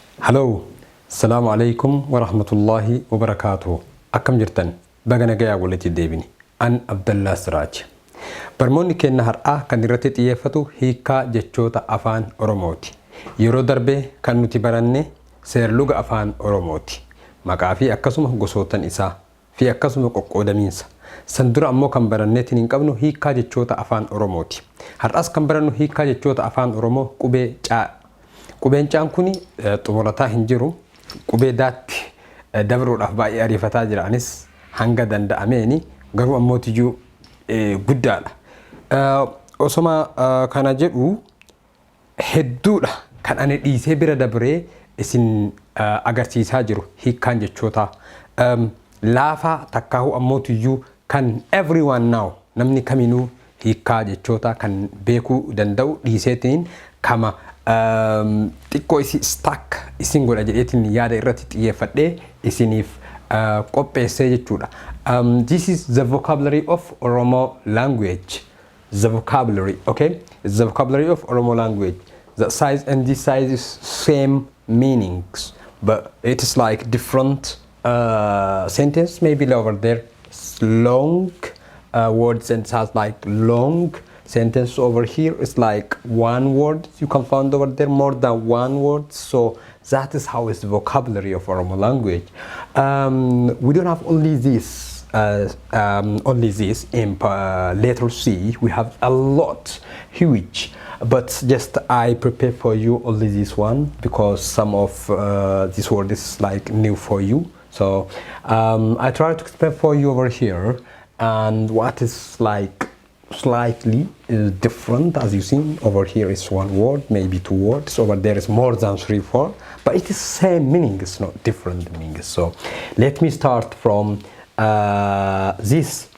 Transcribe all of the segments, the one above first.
Hello, Salaamu alaikum wa rahmatullahi wa barakaatuhu. Akkam jirtan? Baga nagayaa walitti deebine. An Abdallaa Siraaj. Barmoonni keenya har'aa kan irratti xiyyeeffatu hiikkaa jechoota Afaan Oromooti. Yeroo darbe kan nuti baranne seerluga Afaan Oromooti. Maqaa fi akkasuma gosootan isaa fi akkasuma qoqqoodamiinsa. San dura ammoo kan baranneetiin hin qabnu hiikkaa jechoota Afaan Oromooti. Har'as kan barannu hiikkaa jechoota Afaan Oromoo qubee C. Qubeen C'n kuni xumurataa hin jiru. Qubee Daatti dabruudhaaf baay'ee ariifataa jira. Anis hanga danda'ameeni, garuu ammootiyyuu guddaadha. Osoma kana jedhu, hedduudha kan ani dhiisee bira dabree isin agarsiisaa jiru. Hiikkaan jechootaa laafaa takkaahuu ammootiyyuu kan everyone now, namni kaminuu hiikkaa jechootaa kan beekuu danda'u dhiiseetiin, kama xiqqoo isi stuck isin godha jedheetiin yaada irratti xiyyeeffadhee isiniif qopheessee jechuudha. This is the vocabulary of Oromo language. The vocabulary, okay? The vocabulary of Oromo language. The size and this size is same meanings, but it is like different sentence maybe over there. It's long words and it has like long sentence. Over here it's like one word. You can find over there more than one word. So that is how is the vocabulary of Oromo language. We don't have only this in letter C. We have a lot, huge, but just I prepare for you only this one because some of this word is like new for you. So I try to explain for you over here and what is like slightly is different. As you see, over here is one word, maybe two words. Over there is more than three, four, but it is same meaning. It's not different meaning. So let me start from this.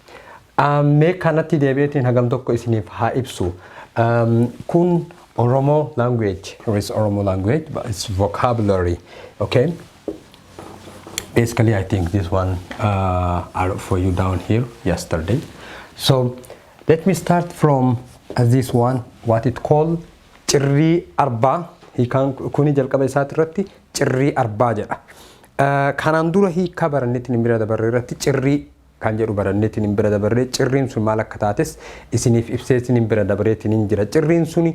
Mee kanatti deebi'eetiin hagam tokko isiniif haa ibsu. Kun Oromo language. Here is Oromo language, but it's vocabulary, okay? Basically, I think this one I wrote for you down here yesterday. So let me start from this one, what it called cirrii arbaa. Hiikaan kuni jalqaba isaati irratti cirrii arbaa jedha. Kanaan dura hiikaa baranneetiin hin bira dabarre irratti cirrii kan jedhu baranneetiin hin bira dabarre. Cirriin sun maal akka taates isiniif ibsee isiniin bira dabareetiin hin jira. Cirriin suni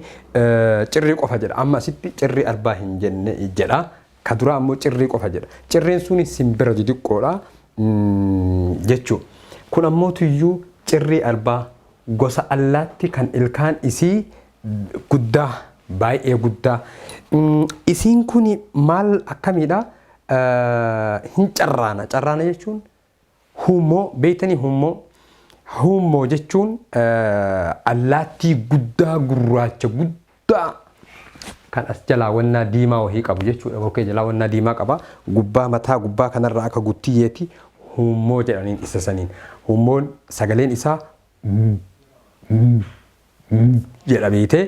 cirrii qofa jedha. Amma asitti cirrii arbaa hin jenne jedha. Ka dura ammoo cirrii qofa jedha. Cirriin suni simbira xixiqqoodha jechuu. Kun ammoo tuyyuu cirrii arbaa gosa allaatti kan ilkaan isii guddaa, baay'ee guddaa. Isiin kun maal akkamiidha? Hin carraana. Carraana jechuun huummoo beektanii? Huummoo. Huummoo jechuun allaattii guddaa, gurraacha guddaa kan as jalaa wannaa diimaa wahii qabu jechuudha. Bokkee jalaa wannaa diimaa qaba. Gubbaa mataa gubbaa kanarraa akka guttiyyeeti huummoo jedhaniin isa saniin. Huummoon sagaleen isaa jedha beetee,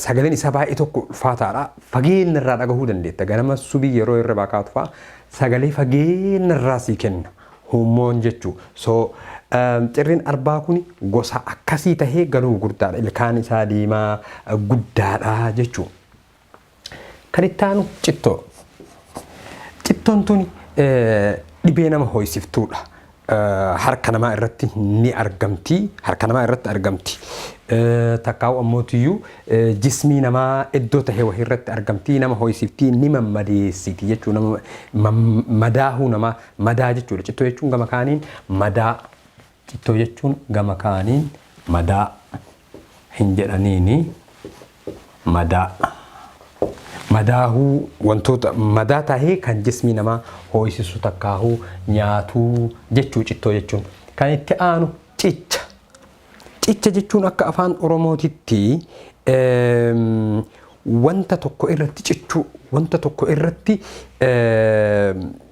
sagaleen isaa baay'ee tokko ulfaataadha. Fageenya irraa dhagahuu dandeetta. Ganama subii yeroo irra kaatu fa'a sagalee fageenya irraa sii kenna. Huummoon jechuu. So cirriin arbaa kun gosa akkasii tahee garuu guddaadha. Ilkaan isaa diimaa guddaadha jechuu. Kan itti aanu cittoo. Cittoon tuni dhibee nama ho'isiftuudha. Harka namaa irratti ni argamti. Harka namaa irratti argamti. Takkaa'u ammootiyyuu jismii namaa iddoo tahee wahii irratti argamti. Nama ho'isiftii, ni mammadeessiti jechuudha. Nama madaahuu namaa, madaa jechuudha. Cittoo jechuun gama kaaniin madaa. Cittoo jechuun gama kaaniin madaa hin jedhaniini, madaa. Madaahuu, wantoota madaa tahee kan jismii namaa ho'isisu takkaahuu nyaatuu jechuu cittoo jechuun. Kan itti aanu cicha. Cicha jechuun akka Afaan Oromootitti wanta tokko irratti cichuu, wanta tokko irratti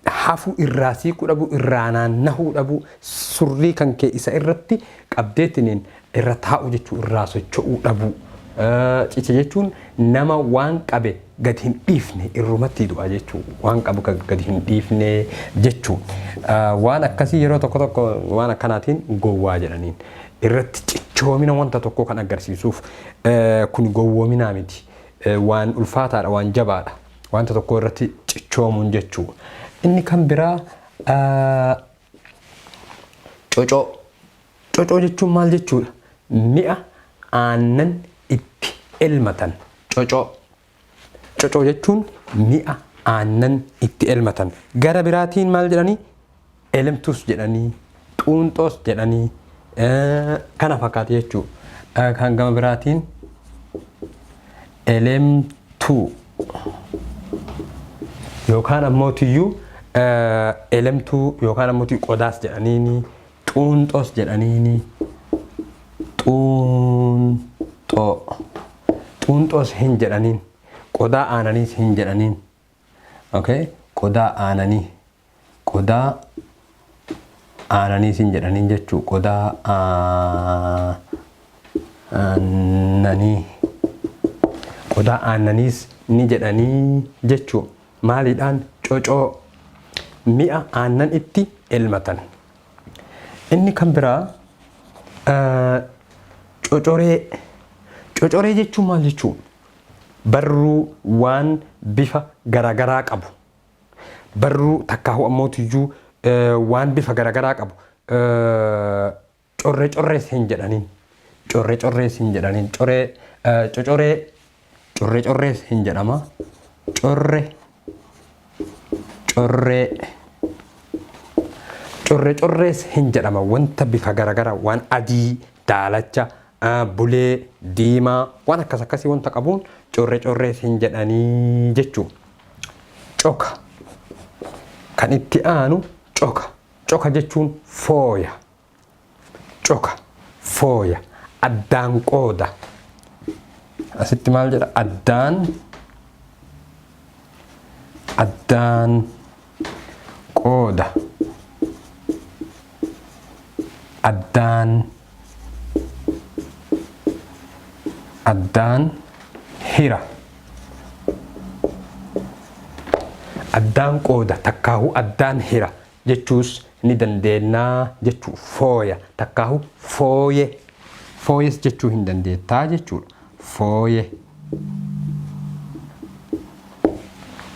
hafuu, irraa siiquu dhabuu, irraa naannahuu dhabuu, surrii kan kee isa irratti qabdeetiniin irra taa'u jechuu, irraa socho'uu dhabuu. Cicha jechuun nama waan qabe gadi hin dhiifne, irrumatti du'a jechuu, waan qabu gadi hin dhiifne jechuu. Waan akkasii yeroo tokko tokko waan akkanaatiin gowwaa jedhaniin. Irratti cichoomina wanta tokkoo kan agarsiisuuf, kun gowwoominaa miti. Waan ulfaataadha, waan jabaadha. Wanta tokko irratti cichoomuun jechuu. Inni kan biraa cocoo. Cocoo jechuun maal jechuudha? Mi'a aannan itti elmatan cocoo. Cocoo jechuun mi'a aannan itti elmatan. Gara biraatiin maal jedhanii? Elemtuus jedhanii, xuunxoos jedhanii kana fakkaata jechuudha. Kan gama biraatiin elemtuu yookaan ammoo tiyyuu elemtuu yookaan ammoo qodaas jedhaniini xuunxoos jedhaniini xuunxoo xuunxoos hin jedhaniin qodaa aananiis hin jedhaniin okay qodaa aananii qodaa aananiis hin jedhaniin jechuu qodaa aannanii qodaa aannaniis ni jedhanii jechuu maaliidhaan cocoo mi'a aannan itti elmatan. Inni kan biraa cocoree. Cocoree jechuun maal jechuu? Barruu waan bifa garaagaraa qabu. Barruu takkaahu ammootiyyuu waan bifa garaagaraa qabu. Corre correes hin jedhaniin. Corre correes hin jedhaniin. Coree cocoree corre correes hin jedhama. Corre corree corre correes hin jedhama. Wanta bifa garaagaraa waan adii, daalacha, bulee, diimaa waan akkas akkasii wanta qabuun corre correes hin jedhanii jechuu. Coka kan itti aanu coka. Coka jechuun fooya. Coka fooya addaan qooda. Asitti maal jedha? Addaan addaan qooda. Addaan addaan hira. Addaan qooda takkaahuu addaan hira jechuus ni dandeennaa jechuu fooya takkaahu fooye fooyes jechuu hin dandeettaa jechuudha fooye.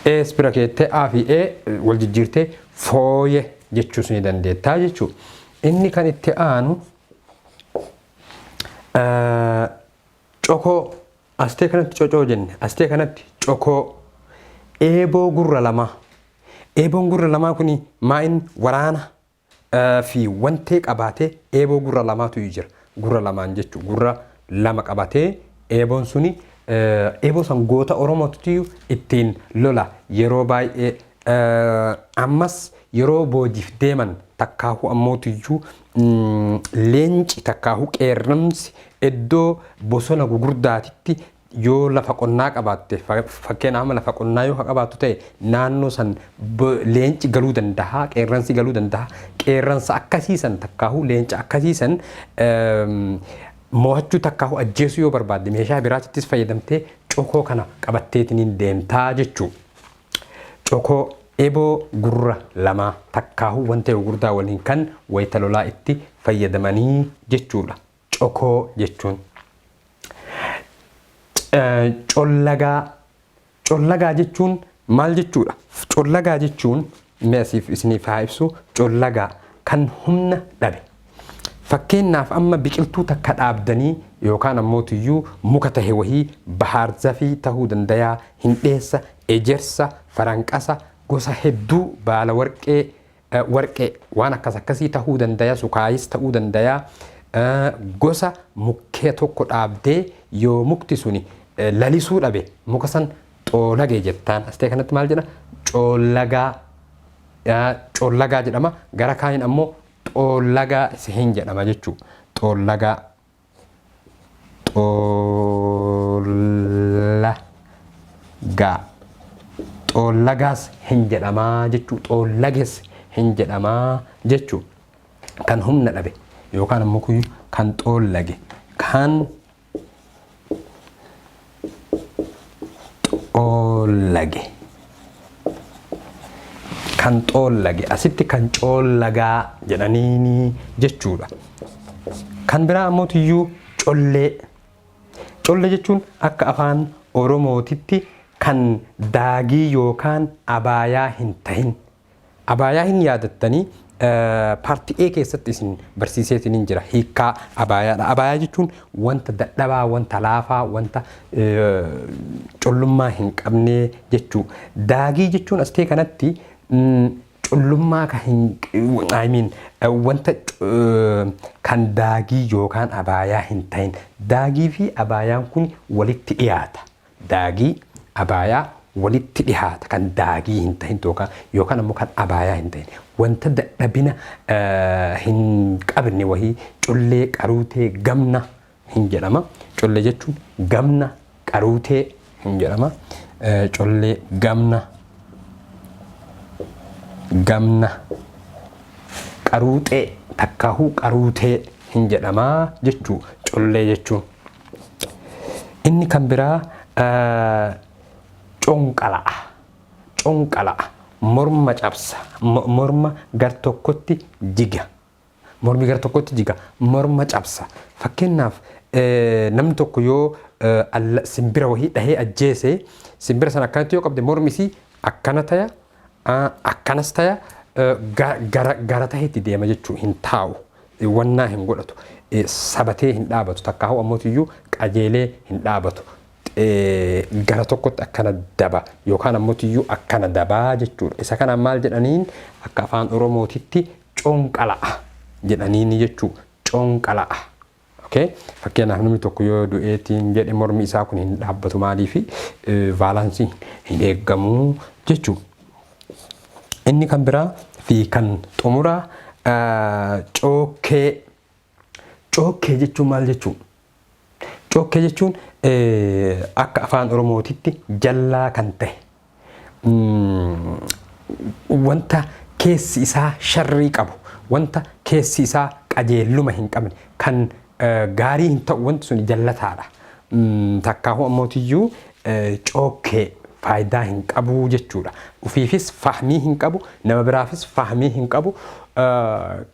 Ees bira keettee A fi E wal jijjiirtee fooye jechuus ni dandeettaa jechuudha. Inni kan itti aanu cokoo astee kanatti cocoo jenne astee kanatti cokoo eeboo gurra lamaa. Eeboon gurra lamaa kuni maa'in waraana fi wantee qabaatee eeboo gurra lamaatu jira. Gurra lamaan jechuun gurra lama qabatee eeboon suni eeboo san goota Oromootu ittiin lola yeroo baay'ee ammas yeroo boojiif deeman takkaahu ammootiyyuu leenci takkaahu qeerramsi iddoo bosona gugurdaatitti yoo lafa qonnaa qabaatte fakkeenyaaf amma lafa qonnaa yoo qabaattu ta'e naannoo san leenci galuu danda'a qeerransi galuu danda'a qeerransa akkasii san takkaahu leenca akkasii san mo'achuu takkaahu ajjeesuu yoo barbaadde meeshaa biraatittis fayyadamtee cokoo kana qabatteetiniin deemtaa jechuu. Cokoo eboo gurra lamaa takkaahu wanta gurguddaa waliin kan wayita lolaa itti fayyadamanii jechuudha. Cokoo jechuun. Collagaa. Collagaa jechuun maal jechuudha? Collagaa jechuun mee asiif isiniif haa ibsu. Collagaa kan humna dhabe. Fakkeenyaaf amma biqiltuu takka dhaabdanii yookaan ammoo tuyyuu muka tahe wahii bahaarzafii tahuu dandayaa, hindheessa, ejersa, faranqasa, gosa hedduu baala warqee warqee waan akkas akkasii tahuu dandaya, sukaayis ta'uu dandaya. Gosa mukkee tokko dhaabdee yoo mukti suni lalisuu dhabe muka san xoolage jettaan. Astee kanatti maal jedha? Coollagaa coollagaa jedhama. Gara kaaniin ammoo xoollagaa hin jedhama jechuu. Xoollagaa xoollagaa xoollagaas hin jedhamaa jechuu xoollages hin jedhamaa jechuu kan humna dhabe yookaan ammoo kuyyu kan xoollage kan xoollage kan xoollage asitti kan coollagaa jedhaniini jechuudha. Kan biraa ammoo tiyyuu collee. Collee jechuun akka afaan Oromootitti Kan daagii yookaan abaayaa hin tahin. Abaayaa hin yaadattanii, part A keessatti isin barsiiseetiin hin jira hiikkaa abaayaadha. Abaayaa jechuun wanta dadhabaa, wanta laafaa, wanta collummaa hin qabne jechuu. Daagii jechuun astee kanatti collummaa kan hin, I mean, wanta kan daagii yookaan abaayaa hin ta'in. Daagii fi abaayaan kun walitti dhiyaata. Daagii, abaayaa walitti dhihaata. Kan daagii hin ta'in yookaan ammoo kan abaayaa hin ta'in, wanta dadhabina hin qabne wahii, collee, qaruutee, gamna hin jedhama. Collee jechuun gamna, qaruutee hin jedhama. Collee, gamna, gamna, qaruuxee, takkaahuu qaruutee hin jedhamaa jechuu collee jechuun. Inni kan biraa conqala'a. Conqala'a. Morma cabsa. Morma gar tokkotti jiga. Mormi gar tokkotti jiga. Morma cabsa. Fakkeenyaaf, namni tokko yoo simbira wahii dhahee ajjeese, simbira sana akkanatti yoo qabde, mormi isii akkana taya, akkanas taya, gara taheetti deema jechuu hin taa'u. Wannaa hin godhatu. Sabatee hin dhaabatu. Takkaahuu ammootiyyuu qajeelee hin dhaabatu. Gara tokkotti akkana daba yookaan ammootiyyuu akkana dabaa jechuudha. Isa kanaan maal jedhaniin? Akka afaan Oromootitti conqala'a jedhaniin jechuu, conqala'a. Okay? Fakkeenyaaf, namni tokko yoo du'eetiin jedhe, mormi isaa kun hin dhaabbatu. Maaliifi? Balance hin eeggamu jechuudha. Inni kan biraa fi kan xumuraa cookkee. Cookkee jechuun maal jechuudha? Cookkee jechuun akka afaan Oromootitti jallaa kan ta'e, wanta keessi isaa sharrii qabu, wanta keessi isaa qajeelluma hin qabne, kan gaarii hin ta'u, wanti sun jallataadha. Takkaahuu ammootiyyuu cookkee faayidaa hin qabu jechuudha. Ufiifis fahmii hin qabu, nama biraafis fahmii hin qabu.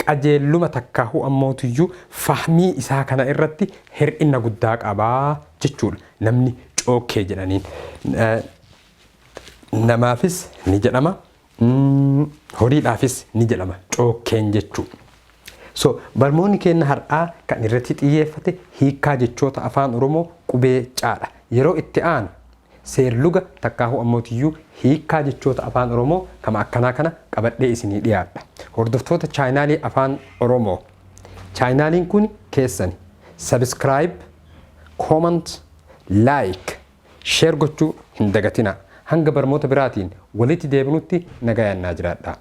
Qajeelluma takkaahuu ammootiyyuu fahmii isaa kana irratti hir'ina guddaa qabaa jechuudha. Namni cookkee jedhaniin. Namaafis ni jedhama. Horiidhaafis ni jedhama cookkeen jechuudha. So barnoonni keenya har'aa kan irratti xiyyeeffate hiikkaa jechoota afaan Oromoo qubee caadha. Yeroo itti aanu seerluga takkaahuu ammootiyyuu hiikkaa jechoota afaan Oromoo kama akkanaa kana qabadhee isinii dhiyaadha. Hordoftoota chaanaalii afaan Oromoo. Chaanaaliin kun keessani. Subscribe, comment, like, share gochuu hin dagatina. Hanga barnoota biraatiin walitti deebinutti nagayaan naa jiraadha.